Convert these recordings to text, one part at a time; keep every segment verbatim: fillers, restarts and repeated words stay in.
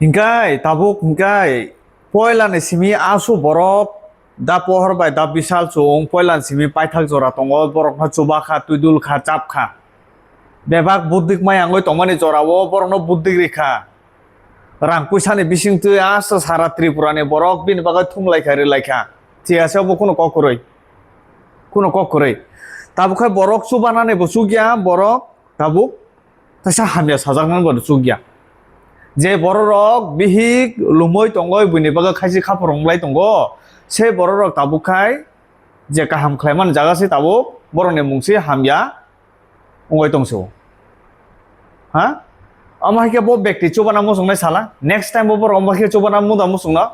Hinkai tabuk hinkai poilani simi asu borok da pohor bai da bisal chung poilani simi paithak jora tongo, borokno chuba kha, twidul kha, chap kha. Bebak buddik mai angoi tongmani jorao borokno buddik rikha. Rang puisani bisingtwi asa sara Tripurani borok bini bagwi thumlaikha, rilaikha. Thiyase obo kuno kok kwrwi. Kuno kok kwrwi. Tabuk khe borok chubanani bo chukya, borok tabuk kaisa hamya sajaknani bo chukya. Je bororok bihik lumui tongoi, buini bagwi khaisi khapor wnglai tongo, se bororok tabuk khai je kaham khlaimani jaga se tabuk borokni mung se hamya wngwi tongsi-o. Ha? Omo hai khe bo bekti chubana muchungnai sala. Next time bo borok omo hai khe chubana muda muchungno.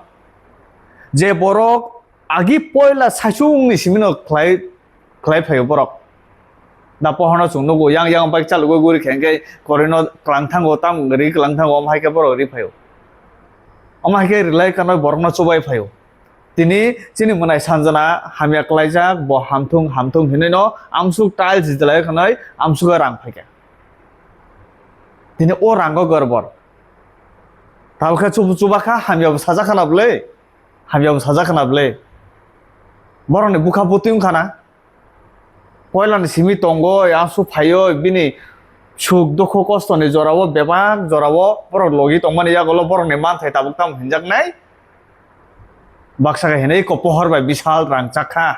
Je borok agi poila saichungni simino khlai, khlai phaio borok. Da pohorno chwng nugo, yang yang bike chalugwi guri khe hwnkhe korino klang thango, tam ri klang thango, omo hai khe borok ri phaio. Omo hai khe rilai kanwi borokno chubai phaio. Tini chini mwnai sanjana hamya klaijak, bo hamthung, hamthung hinwi no amsuk tiles dilai khanai amsuka rang phaikha. Tini o rango gorbor. Tabukhe chubu chuba kha, hamya bo sajak khana bwle. Hamya bo sajak khana bwle. Borokni bukha bwtwi wngkha na. Poilani simi tongoi, asu phaioi, bini suk dukhu kostoni jorao, bebak jorao borok logi tongmani yagulo borokni manthai tabuk tamo hinjaknai. Baksa khe hinwi eko pohor bai bisal rang chakha.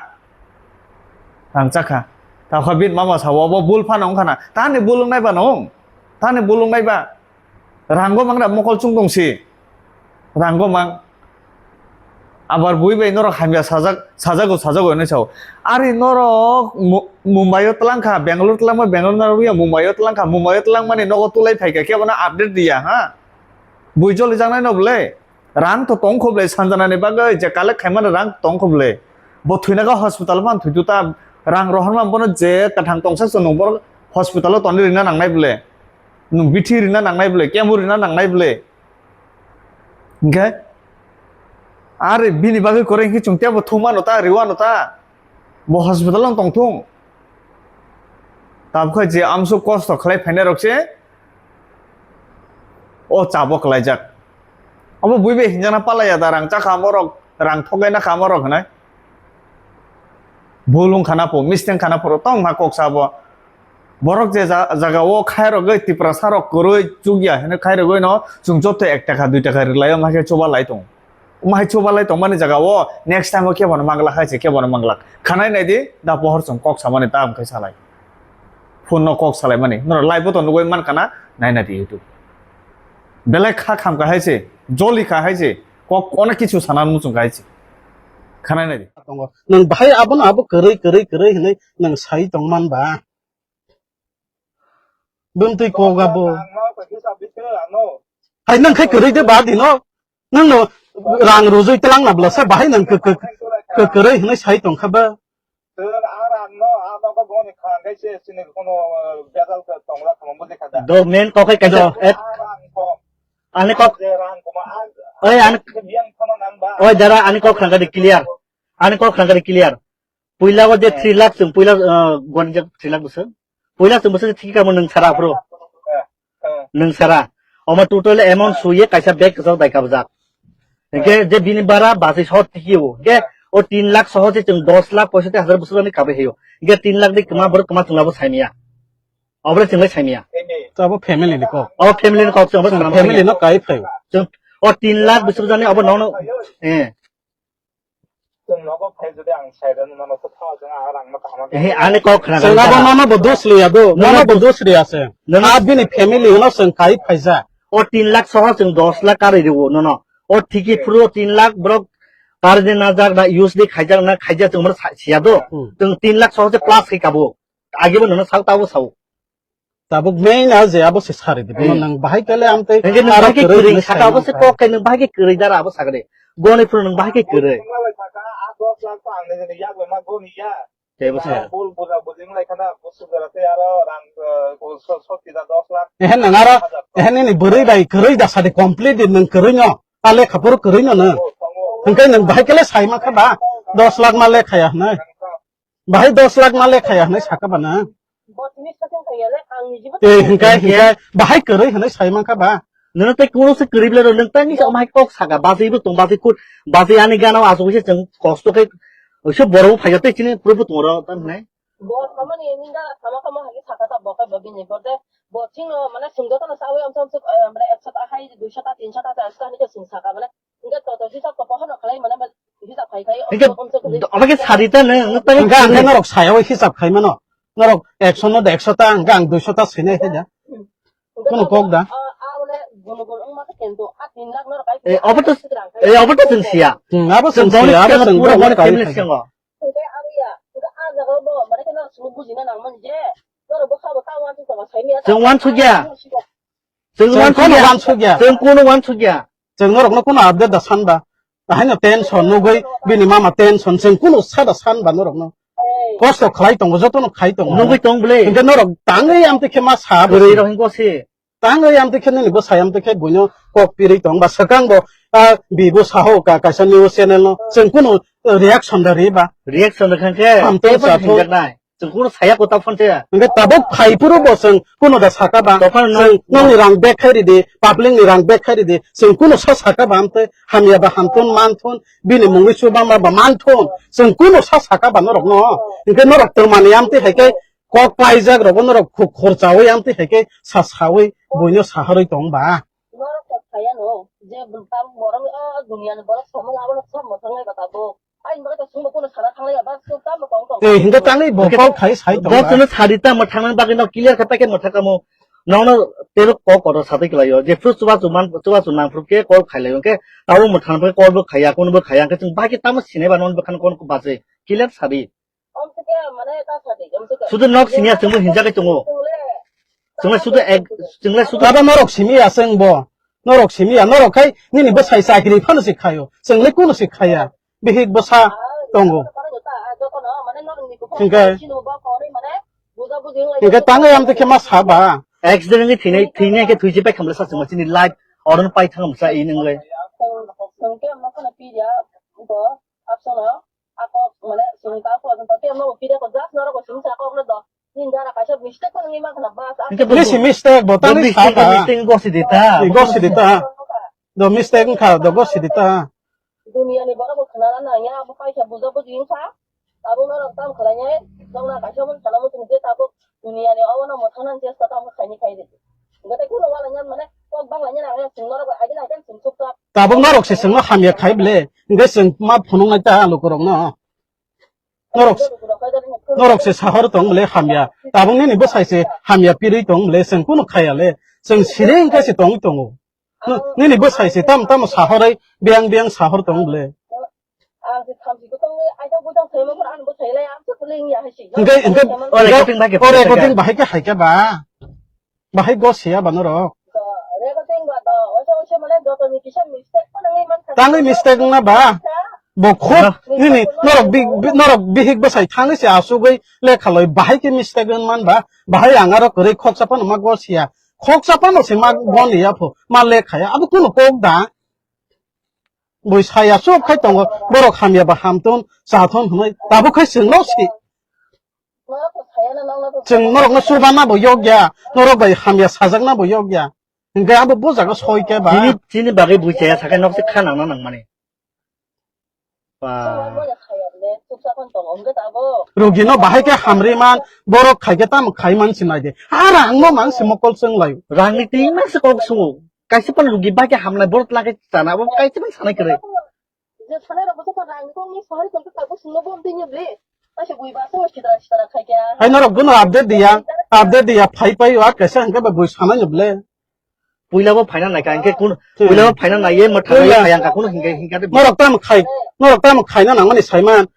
Rang chakha. Tabukha bini mama sao obo bul phano wngkha na. Tani bul wngnai ba nung? Tani bul wngnai ba? Rango mangra mokol chwng tong si. Rango mang. Abar bui bai norok hamya sajak, sajago, sajago hinwi sao. Ari norok Mu-, Mumbai o twlang kha, Bangalore twlang ma, Bangalore narwkya Mumbai o twlang kha, Mumbai o twlang mani nogo tulai phai kha, kebo no update diya, ha? Bui joli jaknai no bwle. Rang to tong kho bwle, sanjana ni bagwi je collect khai mani rang tong kho bwle. Bo thwina kha hospital man thwitu ta, rang rohor man bono je kwthang tongsa se nung borok hospital o tonwi rina nangnai bwle. Nwng bithi rina nangnai bwle, kemu rina nangnai bwle. Hinkhe are bini bagwi kwrwi hinkhe chwng teibo thumano ta, riwano ta. Bo hospital o tongthung. Tabukhe je amsuk kosto khlai phainai rok se o chabo kwlaijak. Obo bui bai hinjana palaiya da, rang chakha amorok, rang thokaina kha amorok hinai. Bul wngkha na pho, misteng khana phoro tong ma kok sabo. Borok je ja-, jaga o khairogwi Tiprasa rok kwrwi chukya hinwi khairogwi no chwng joto ek taka dui taka rwlai o ma khe chuba lai tong. Omo hai chuba lai tongmani jaga o next time o kebo no manglak hai se kebo no manglak. Khanai nai di da pohor chwng kok samani ta wngkhai salai. Phone no kok salai mani. Norok live o to nugwi man kana nai nai di YouTube. Belai kha kham kha hai se, joli kha hai se, kok onek kichu sana muchung kha hai se. Khanai nai di. Tongo. Nwng bahai abono abo kwrwi, kwrwi, kwrwi hinwi nwng sai tongman ba. Bumtwi koga bo. Hai nang khai kwrwi de ba dino. Nang no rang rujui tlang na bla sa bahai nang kw-, kw-, kw-, kwrwi hinwi sai tong kha ba. Do men kok hai kaisa, eh, ani kok, oi, ani, oi, dara, ani kok khangkha de clear. Ani kok khangkha de clear. Puila o je three lakh chwng puila, ah, goni je three lakh bwswk. Puila chwng bwswk thiki kamo nwng sara aphuru. Nwng sara. Omo total amount suye kaisa bag kwchak dai kabjak. Hinkhe je bini bara basi soho thiki o. Hinkhe o tin lakh soho je chwng dos lakh poisati hajar bwswk ani kabai hayo. Hinkhe tin lakh de kwma borok kwma chwng labo saimaya. Obole chwng lai saimaya. Abo family ni kok. O family ni kok chwng abo family no kai phaio. Chwng o tin lakh bwswk jani obo nono, eh. Chwng nogo phai jodi ang sai rwno mano, to thawa chwng a rang no kaham. Ehe, ani kok khna. Chwng abo nono bo dos liya do, nono bo dos liya se. Nono a bini family no chwng kai phaija. O tin lakh soho chwng dos lakh karwi rwo nono. O thiki phuru o tin lakh borok karwi najak na, use di khaijak na, khaija chwng mano sa-, siya do. Hmm. Chwng tin lakh soho se plus khai kabo. Agi bo nono sao tabo sao. Tabuk main a je abo se sari di. Bono hmm. Nang bahai kele amtei. Hingke nang aro bahai ke kwrwi kwrwi hinwi saka abo se sai kok khe nang bahai ke kwrwi dara abo sakade. Goni phuru nang bahai ke kwrwi. Tebo se. Ehe nang aro, ehe nini bwrwi bai kwrwi da sadi complete di nang kwrwi no. Ta lekha phuru kwrwi no nang. Hingke nang bahai kele sai ma kha ba. Dos lakh ma lekha ya hwnwi. Bahai dos lakh ma lekha ya hwnwi saka ba na. Botni sakhe wngkha ya le, ang nijibo. Eh, hingkai, hingkai, bahai kwrwi hwnwi sai mankha ba. Nono tei kuno se kwrwi bwle rw, nwng tei nisa omai kok saka, basi bo tong, basi kut, basi ani gana o asuk se chwng kosto khe, oiso borok bo phaijak tei chini puro bo tong ro, ta hwnai. Bo samani ninga sama sama hai saka ta bo khe bo bini bo de, bo chino mane sungdo tano sawi amsa amsa, eh, mane ekso ta hai, duiso ta, tinso ta, charso ta hinwi chwng saka mane. Hingke to to hisab to pohor no khlai mane, hisab khai khai. Hingke omo khe sadi ta nang, nang ta. Hingke ang khe norok saya o hisab khai mano. Norok ekso no ekso ta, hingke ang duiso ta sinai khai da. Kuno kok da. Eh, obo to, eh, obo to chwng siya. Hmm, abo chwng siya, abo chwng borok no kai family khai. Hingke ang ya, hingke a jaga bo mane khe no sunu bujina nang man je. Norok bo kha bo ta wan tu ta sai ya. Chwng wan sugya. Chwng wan sugya. Chwng kono wan sugya. Chwng norokno kono update da san ba. Haino tension nugwi bini mama tension chwng kono sada san ba norokno. Kosto khlai tongo, jotono khai tongo. Nugwi tong bwle. Hingke norok tangwi amtwi khe ma sa bwrwi rok hingko se. Tangwi amtwi khe nini bwsai amtwi khe buino kok pirwi tong ba swkang bo, ah, bibo saho ka kaisa news channel no chwng kono reaction da ri ba. Reaction da khan khe. Hamtwi tei bo chathok. Hinjak nai. Chwng kunu saya kota phone se. Hingke tabuk phai phuru bo chwng kunu da saka ba. Tokhan no. Chwng nokni rang bag khai ridi, public ni rang bag khai ridi. Chwng kunu sa saka ba amtwi hamya ba hamthun manthun, bini mungwi chuba ma ba manthun. Chwng kunu sa saka ba norok no. Hingke norok twmani amtwi hai khe kok paijak rogo norok khuk khorchawi amtwi hai khe sa sawi buino saharwi tong ba. Norok kok saya no, je bwtam borok o duniya ni borok samung abono sab mothang lai ba tabuk. Ai, ba ta sungbo kono sana thanglai ba, sung tamo tong tong. Eh, hingke tangwi bo kok khai sai tong. Bo ba. Chwngno sadi ta mwthangna bagwi no clear khe paikhe mwthakamo. Nono tebo kok kotor satwi kwlaio. Je phuru chubachu man, chubachu nang phuru khe kok khailai hwnkhe abo mwthang phuru kok bo khaiya, kono bo khaiya hwnkhe chwng bahai khe tamo sinai ba nono bwkhano kono bachwi. Clear sadi. Sudu nok siniya chwngbo hinjagwi tongo. Chwngle sudu ek, chwngle sudu. Abo norok simi ya chwng bo. Norok simi ya, norok khai nini bwsai chakri phano se khaio. Chwngle kono se khaya. Bihik bwsa tongo. Hingke, hingke tangwi amtwi khe ma sa ba? Accident ni thwinai, thwinai khe thwi se pai khamle sa chwngma chini life oron pai thang sa i nwngle. Ako, mane, sung ta ko, ta te mo pide ko, just noro ko sung sa ko, no do. Nin jara kaisa mistake ko ngi ma khna bas. Hingke bo misi mistake bo tangwi sa mistake, ta. Mistake gosi di ta. Gosi di ta. Do mistake wngkha, do gosi di ta. Dunia ni borok bo khna na ya, bo kaisa bujo buji wngkha. Abo norok tam khlai nai, jongna kaisa mon khna mo tong je tabuk. Dunia ni obo no mwthangna chesta tamo khaini khai di. Hingke tei kuno wala nyan mane kok bangla nyan ang chwng norok bai agina agin chwng chukchak. Tabuk norok se chwngno hamya khai ble. Hingke chwng ma phunuk nai ta lukurok no. Norok, norok se sahor tong ble hamya. Tabuk nini bwsai se hamya pirwi tong ble chwng kuno khaya le. Chwng siri hingke se tongwi tongo. Nini bwsai se tam tam sahorwi biyang biyang sahor tong ble. Ang se thamchi ko tong ai ta bujang thai mo ani bwsai lai ang se phuling ya hai si. Hingke, hingke, o recording bahai khe hai khe ba. Bahai go siya ba norok. Recording ba do, oisa oisa mane joto ni kisa mistake ko nang man. Tangwi mistake wngna ba. Bo khub nini norok bi-, bi-, norok bihik bwsai thangwi se asugwi lekha loi bahai khe mistake wng man ba. Bahai ang aro kwrwi khoksa phano ma go siya. Khoksa phano se ma go ni ya pho. Ma lekha ya. Abo kuno kok da. Bui saya sop khai tongo, borok hamya ba hamthun, chathun hwnwi tabuk khai chwngno si. Chwng norokno chubanabo yokya, norok bai hamya sajaknabo yokya. Hingke abo bo jaga soi khe ba. Chini, chini bagwi bui chaya sakai nok se kha nangna nangmani. Ba. Rugino bahai khe hamri man, borok khai khe tamo khai man si nai de. Ha rangno man si mokol chwng lai. Rangni twi man se kok sungo. Kaisa phano rugi bai khe hamnai borok lage chana abo kaisa phano sanai kwrwi. Je sanai rok bwswk rang kong ni sahari tong kha bo sungno bom tini ble. Kaisa bui ba so sitra sitra khai kya. Hai norok bono update diya, update diya phai pai wa kaisa hingke ba bui sanai ni ble. Puila bo phaina nai ka hingke kun, puila bo phaina nai ye ma thang ye phai ang ka kun hingke hingke de. Norok tam khai, norok tam khaina nangmani saiman.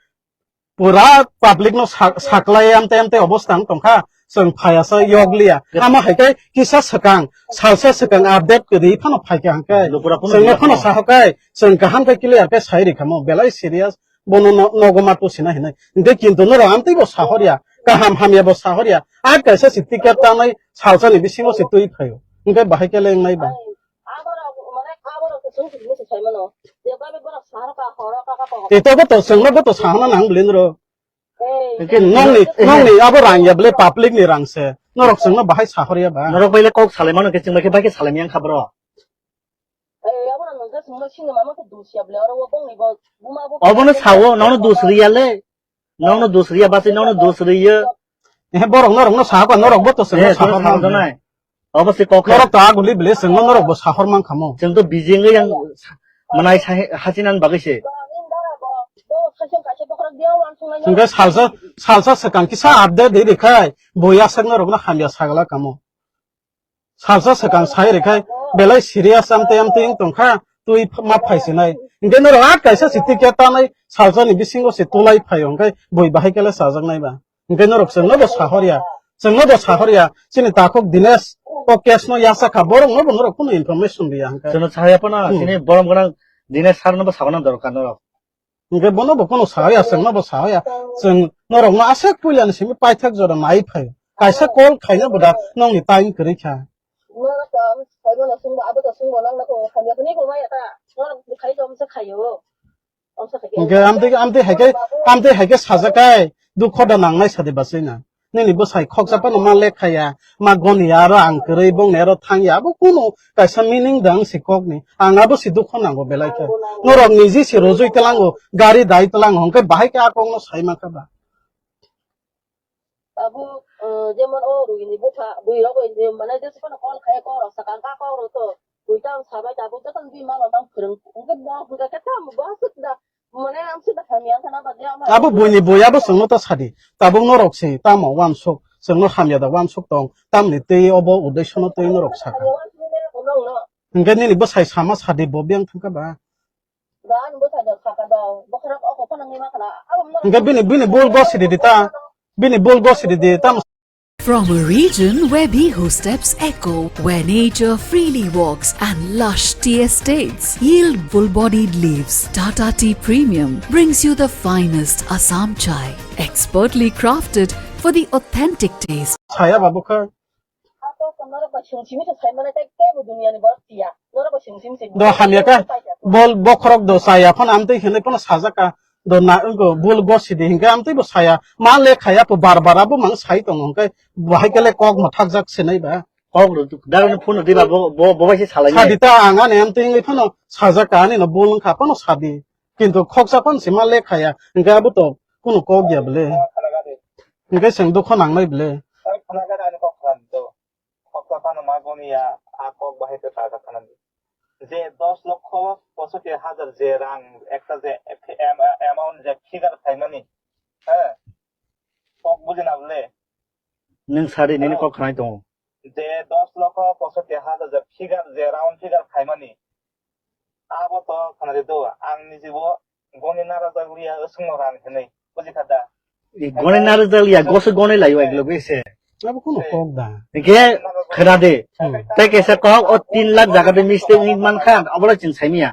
Pura public no sa-, saklai amte amte obostha wng tongkha, chwng phaiya sa yokliya. Amo hai khe kisa swkang, salsa swkang update kwrwi phano phaikha hwnkhe. Chwngno phano sahokai, chwng kaham khe clear khe sai rikha mo, belai serious, bono no-, nogo ma tusina hinwi. Hwnkhe kintu norok amtwi bo sahorya, kaham hamya bo sahorya, a kaisa se ticket tanwi salsa ni bisingo se twi phaio. Hwnkhe bahai khe le wngnai ba. Aborok, mane, aborok se chwng se hinwi se sai mano. Je babe borok sahar ka, horo ka, ka, ka, ka. Ito bo to chwngno bo to sahana nang bwlwi noro. Ei. Hwnkhe nokni, nokni abo rang ya bwlwi public ni rang se. Norok chwngno bahai sahor ya ba. Norok bai le kok salai mano khe chwng bai khe bai khe salai miyang kha bro. Hwnkhe chwngno sini mama khe dusya bwle, oro o bongni bo buma bo Obono sawo, nono dus riya le. Nono dus riya, basi nono dus riya. Eh, borok norokno sahakha, norokbo to chwngno Eh, sahor chwngno man. Sahornai. Obo se kok kha. Norok to aguli bwle chwngno norokbo sahor man khamo. Chwng to bijing yang manai sai hachinan bagwi se. Hwnkhe salsa, salsa swkang kisa update de rikhai, bui aswk norokno hamya sagala kamo. Salsa swkang sai rikhai, belai serious amtwi amtwi wng tongkha, twi ma phaisinai. Hwnkhe norok a kaisa se ticket tanai, salsani bisingo se tulai phaio, hwnkhe bui bahai kele chajaknai ba. Hwnkhe norok chwngno bo sahorya, chwngno bo sahorya, chini takhuk Dinesh o case no yachakha, borokno bo norok kunu information riya hwnkhe. Chwngno sahorya phano, Hmm. Chini borom gwnang Dinesh sir no bo sauna dorkar norok. Hwnkhe bono bo kunu sahorya, chwngno bo sahorya, chwng norokno aswk puilani simi paithak jora nai phai. Kaisa call khaina bo da nongni time kwrwi kha. Norok to saibo no sungbo, abo to sungbo, nang no kung hamya kuni bo maya ta. Norok khai to omsa khayo. Omsa khayo. Hwnkhe amtwi, amtwi haikhe, amtwi haikhe sajakai, dukho da nangnai sadi basina. Nini bwsai khoksa phano ma lekhaya, ma goniya, aro ang kwrwi bongni aro thangya, abo kunu kaisa meaning da wng si kokni. Ang abo si dukho nango belai khe. Norok niji si rojui tlango, gari dai tlango, hwnkhe bahai khe a kokno sai mankha ba. Abo, eh, jemon o ruini bupha, bui rok bai je mane jesa phano call khai kok rok sakang ka kok rok to. Bui tang sabai tabuk joto bui ma rok tang phwrwng. Hwnkhe bo hwnkha khe tamo bo aswk da. Mane ang sida hamya wngkha na ba de ama. Abo buini bui abo chwngno ta sadi. Tabuk norok se tamo uansuk, chwngno hamya da uansuk tong. Tamni tei obo uddeshono tei norok saka. Hwnkhe nini bwsai sama sadi bo biyang thangkha ba. Hwnkhe bini, bini bul gosiri di ta. Bini bul gosiri di ta. From a region where Bihu steps echo, where nature freely walks and lush tea estates yield full-bodied leaves, Tata Tea Premium brings you the finest Assam chai, expertly crafted for the authentic taste. Saya babu kha. Do hamya kha. Bol bokhorok do chaya phano amtwi hinwi phano sajak kha. Do na wngkha bul gosidi hinkhe amtwi bo saya. Ma le khaya po bar bar abo mang sai tongo hinkhe bahai kele kok mwthakjak sinai ba. Kok rw duk, darani phone rw diba, bo, bo, bo bai se salai nai. Sadi ta ang ani amtwi wngwi phano sajak kha, ani no bul wngkha phano sadi. Kintu khoksa phano se ma le khaya, hinkhe abo to kunu kok ya bwle. Hinkhe chwng dukho nangnai bwle. Khoksa phano ma goniya, a kok bahai khe sajak kha nani. Je dos lokho posotti hajar je rang ekta je am-, amount je figure khaimani, he? Kok buji na bwle? Nwng sadi nini kok khnai tongo. Je dos lokho posotti hajar je figure, je round figure khaimani. Abo to khnari do, ang nijibo goni narajak liya, wswngno rang hinwi, buji kha da? I goni narajak liya, goso goni laio ek loge se. Abo kuno kok da. Hinkhe khna de. Hmm. Tei kaisa kok o tin lakh jaga de mistake wngwi man kha, obo le chwng saimanya.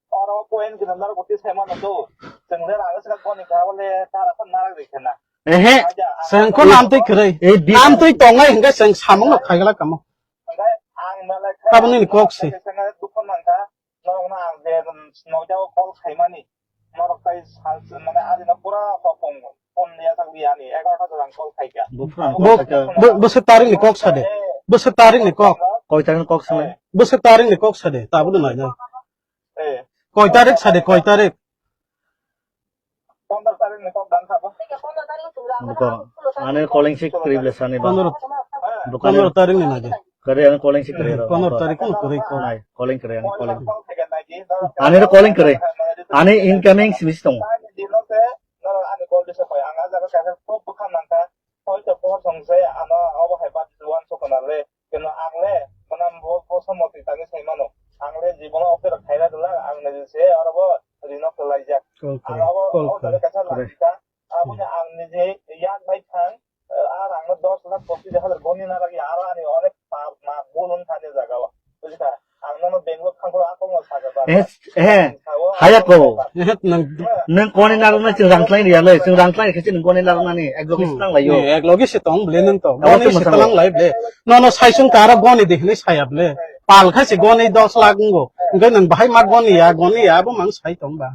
Oro point khe nang narok bwtwi saimano do. Chwng le rang wngkha goni kha, abo le tara phano narak rikhe na. Ehe. Chwng kho namtwi kwrwi. Eh, bi- Namtwi tongnai hinkhe chwng samungno khaigala kamo. Hinkhe ang malai kha. Abo nini kok se. Kaisa dukha mankha. Norokno ang je, um, noida o call khaimani. Norok tai sal, mane, adino pura hopong phone liya thang liya ani, egarota jora ang call khaikha. Bo phone Bo, call khaikha. Bo, bwswk tarik ni kok sade. Bwswk tarik ni kok. Koi tarik ni kok sale? Bwswk tarik ni kok sade, tabuk no naina. Eh. Koi tarik sade, koi tarik? Pondro tarik ni kok dan kha bo. Buko, ani calling si kwrwi bwle sani ba. Pondro, Buko ani pondro tarik ni naje. Kwrwi ani calling si kwrwi rw. Pondro tarik no kwrwi kok. Nai, calling kwrwi ani calling. Ani ro calling kwrwi. Ani incoming simi si tongo. Ani call disa koi ang a jaga kaisa top bwkha mankha. Hoi to pohor song se ano obo hai bat juan sokona le. Keno ang le, mane bo, bo somoti tangwi sai mano. Ang le jibono office rok khaina dwla, ang le se oro bo rino kwlaijak. Call kwrwi, Ang abo, call abo kwrwi. Jare kaisa Kwrwi. Lagika, aboni Hmm. Ang nije yak bai thang, eh, ar ang no dos lakh pochis hajar goni na lagi, aro ani onek pap ma bulun thani jaga o. Bujikha? Ang nono Bangalore thangkhro akongno saja ba. Eh, eh, Sao, haya ko. Ehet nang. Nang koni narwkna chwng rang tlai riya le, chwng rang tlai khe chwng koni narwknani, ek logi Hmm. se tlang lai yo. Eh, ek logi se tong ble nang to. Abo Boni se se mwsang tlang lai. Lai ble. Nono saisung tara goni de hinwi saya ble. Pal kha se goni dos lakh ngo. Hingke nang bahai ma goni ya, goni ya, abo mang sai tong ba.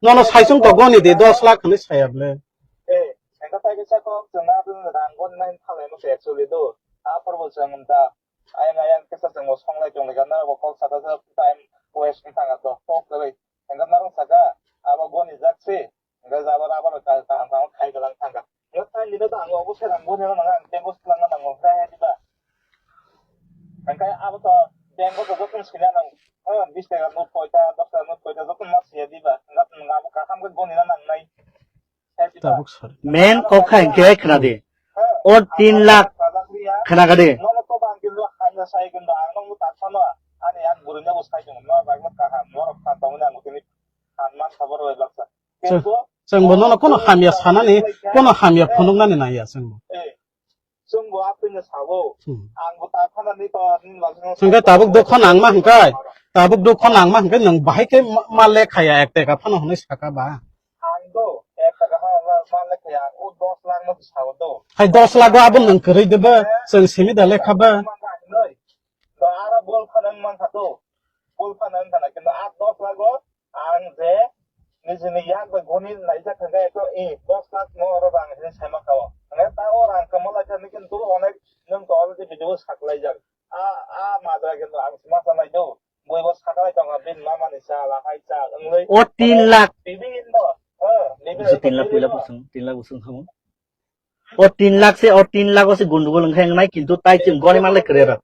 Nono saisung to goni de dos lakh hinwi saya ble. Eh, engka tai kisa kok chwng na rang goni nai thalai mo se actually do. A porbo chwng da. Ayang ayang kisa chwng bo songlai tong lai ka na bo kok saka sa time. west wng thang kha to, kok kwrwi. Hwnkhe norok saka, abo goni jak se, hwnkhe jabo rubber kaham kaham khai kwlang thang kha. Hwnkhe tai lino to ang obo se rang goni rw nang, ang tei bwswk langna nango, hwnkhe hai diba? Hwnkhe abo to bank o to joto swina nang, eh, bis taka note koita, dos taka note koita joto ma siya diba? Hwnkhe nwng abo kaham khe goni rw nangnai. Tabuk sari. Main kok kha hwnkhe khna di. O tin lakh khna kha di. Chwng, chwng bo nono kono hamya sanani, kono hamya phunuknani nangya chwng bo. Hmm. Hwnkhe tabuk dukho nangma hwnkhe, tabuk dukho nangma hwnkhe nwng bahai khe ma, ma lekhaya ek teka phano hwnwi saka ba. Ang do, ek taka ha, ma, ma lekha ya, o dos lakh no sa o do. Hai dos lakh o abo nwng kwrwi de ba, chwng simi da lekha ba. Ma, ma, nai. Do ara bol phana wng mankha do. Bol phana wng khana, kintu a dos lakh o ang je nijini yak bai goni naijak thangkha, eto, e, dos lakh no oro rang hinwi sai mankha o. Hwnwi ta o rang kwma lai kha, kintu onek nwng to already video saklaijak. A, a madra kintu ang sima sanai do. Bui bo sakalai tongo, bini mama ni cha, lahai cha, wngwi. O tin lakh. Bibin bo. Oh, bibin Ju tin lakh, tin lakh bo swng, tin lakh bo swng thamo. O tin lakh se, o tin lakh o se gundugul wngkha wngnai, kintu tai chwng goni manlai kwrwi rw.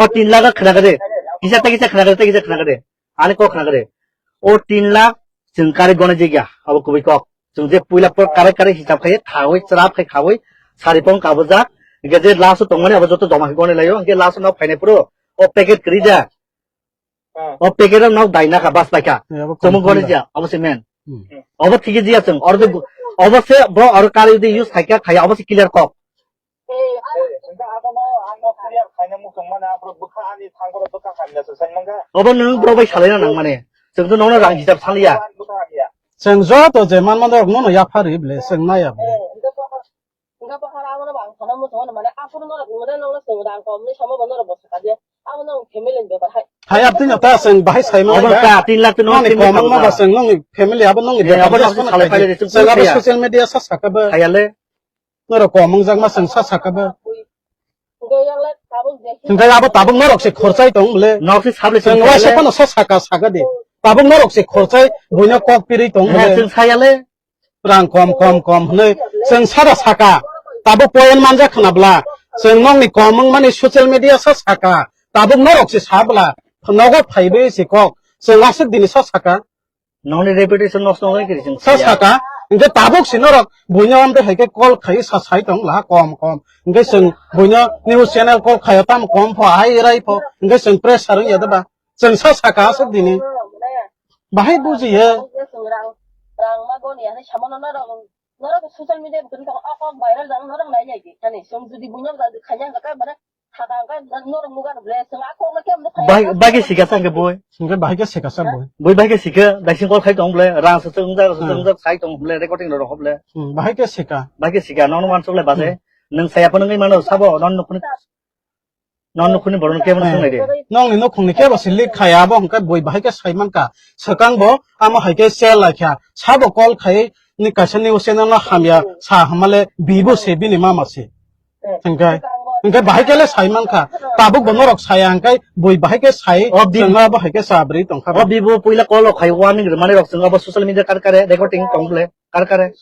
O tin lakh o khna kha de. Kisa tai kisa khna kha de, tai kisa khna kha de. Ani kok khna kha de. O tin lakh chwng kari goni jigya, abo kubui kok. Chwng je puila por kare kare hisab khai, khaui, chwrap khai khaui, sari pong kabujak. Hingke je last o tongmani abo joto joma khai goni laio, hingke last o nok phainai phuru o packet kwrwi ja. Hmm. O packet o nok dai nakha, bas paikha. Eh, abo Chwng confirm goni da. Ja, abo se men. Hmm. Obo thik jiya chwng, oro de gu-, obo se bo oro kari de use khaikha, khaya, obo se clear kok. Eh, hingke abono ang no clear khaina muchung mani, aphuru bwkha ani thangkoro bwkha hamya se sai mangkha. Obo nwng bro bai salaina nang mani. Chwng to nono rang hisab saliya. Bwkha hamya. Chwng joto je manmano rok nono yapha ri ble, chwng naiya ble. Eh, hingke bohor, hingke bohor abono bo ang sana muchung mani, aphuru norok nungde nongno chwng rang komni samo bo norok bo sakha de. Abono ang family ni bepar hai. Hai, abtwi no ta chwng bahai sai mano Obo ba? Ta tin lakh to nono Nongni family komang ma ba kabo chwng nongni family abo nongni Eh, bepar abo just nokni phano salai khaidi. Phai de, chwng Chwng abo kaya. Social media sa sakha ba? Kaya le. Norok kom wngjakma chwng sa saka ba. Hwnkhe abo tabuk norok se khorchai tong bole. Nok se sable Chwng chwng waisa khorle. Phano sa saka saka de. Tabuk norok se khorchai buino kok pirwi tong Hwnha bole. Chwng sayale. Rang kom kom kom hwnwi chwng sada saka. Tabuk point manjak khna bla. Chwng nokni kom wngmani social media sa saka. Tabuk norok se sa bla. Nogo phaiwi se kok. Chwng aswk dini sa saka. Nongni reputation nosto wngwi kiri chwng Sa saya. Saka, hingke tabuk si norok buino amtwi hai khe call khai sa sai tong la kom kom. Hingke chwng buino news channel call khaio tamo kom pho, hai rai pho, hingke chwng pressure wngya de ba. Chwng sa saka aswk dini. Bahai bujiya. Rang, rang ma goni ya, sama no norok, norok social media button tong, o kok viral jang norok nai nai di. Ani, chwng jodi buino khanya ga kai mana, Bai, bai khe sikha sa hwnkhe boi. Hwnkhe bai khe sikha sa boi. Boi bai khe sikha, daising call khai tong bole, rang se chwng jak, se chwng jak, sai tong bole, recording rok bole. Hmm, bai khe sikha. Bai khe sikha, nono wansuk le base. Hmm. Nwng saya phano wngwi mano, sabo, non nukhuni, non nukhuni borok no kebo swng nai de. Nongni nukhungni kebo se leak khaya, abo hwnkhe boi bai khe sai mankha. Swkang bo, amo hai khe share lai kha. Sabo call khai, ni kaisa news channel no hamya, sa hamale, bibo se, bini mama se. Hingke, hingke bahai kele sai mankha. Tabuk bo norok saya hingke bui bahai ke sai, O bi- chwngma bahai ke sabri tongkha. O bibo puila call rok khai warning rwmani rok chwng abo social media kar kare recording tong bole kar kare.